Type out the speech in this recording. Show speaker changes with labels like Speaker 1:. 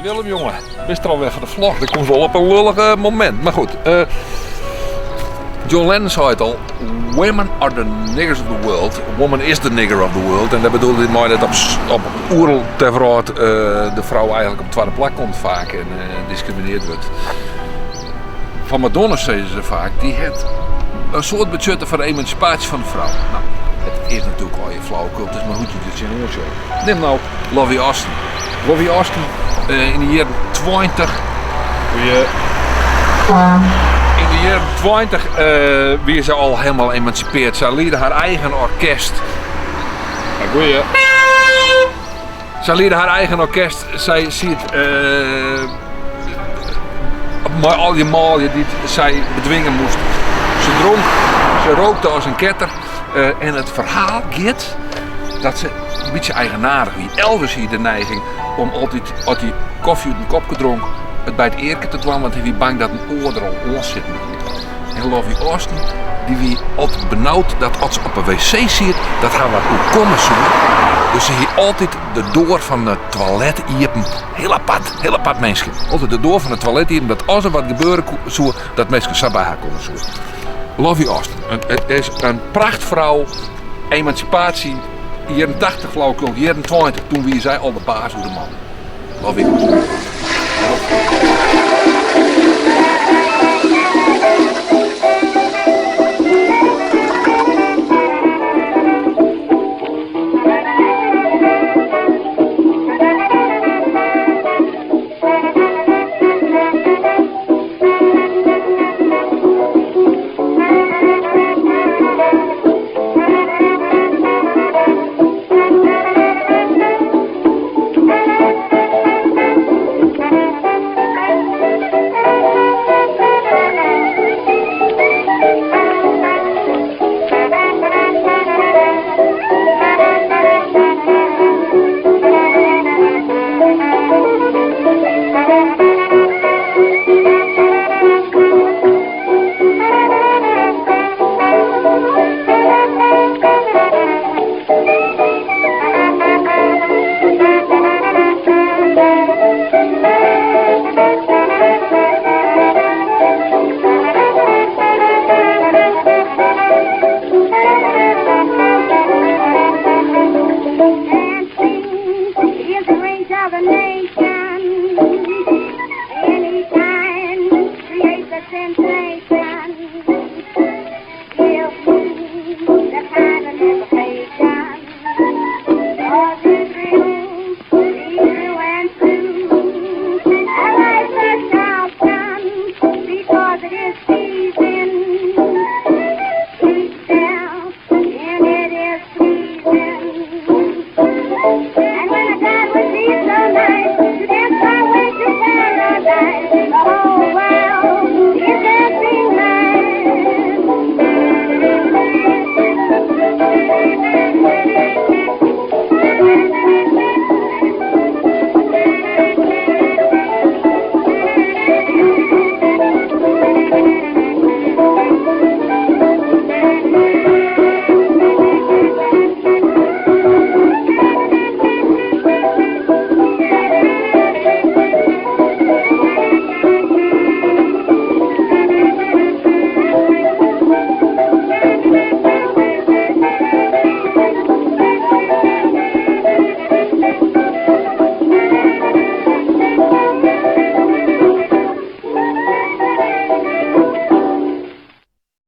Speaker 1: Willem jonge, bist der alwer foar de vlog? Dat komt wol op in lullige momint. Mar goed, eh, John Lennon sei it al, women are the niggers of the world. Woman is the nigger of the world. En dat bedoelde hy mei dat op, op oeral ter wrâld eh, de frou eigentlik op twadde plak komt faak en eh, diskriminearre wurdt. Fan Madonna sizze se faak, dy hat in soad betsjutte foar de emansipaasje fan de frou. No, it is natuerlik allegear flauwekul, it is mar hoe't je der tsjinoan sjogge. Nim no Lovie Austin. Lovie Austin eh, yn de jierren 20. Yn de jierren 20 eh, wie se al hielendal emansipearre. Sy liede har eigen orkest. Goeie. Sy liede har eigen orkest. Sy siet eh, mei al dy manlju dy't sy bedwinge moast. Se dronk, se rookte as in ketter. Eh, en it ferhaal giet dat se in bytsje eigenaardich wie. Elvis hie de neiging om altyd, as hy kofje út in kopke dronk, it by it earke te dwaan, want hy wie bang dat in oar der al oan sitten hie. En Lovie Austin, dy wie altyd benaud dat as se op 'e wc siet, dat har wat oerkomme soe. Dus se hie altyd de doar fan it toilet iepen. Hiel apart, hiel apart minske. Altyd de doar fan it toilet iepen, dat as der wat gebeure soe, dat minsken sa by har komme soe. Lovie Austin, it is in prachtfrou, emansipaasje, jierren 80 flauwekul, jierren 20, doe wie sy al de baas oer de man. Lovie Austin.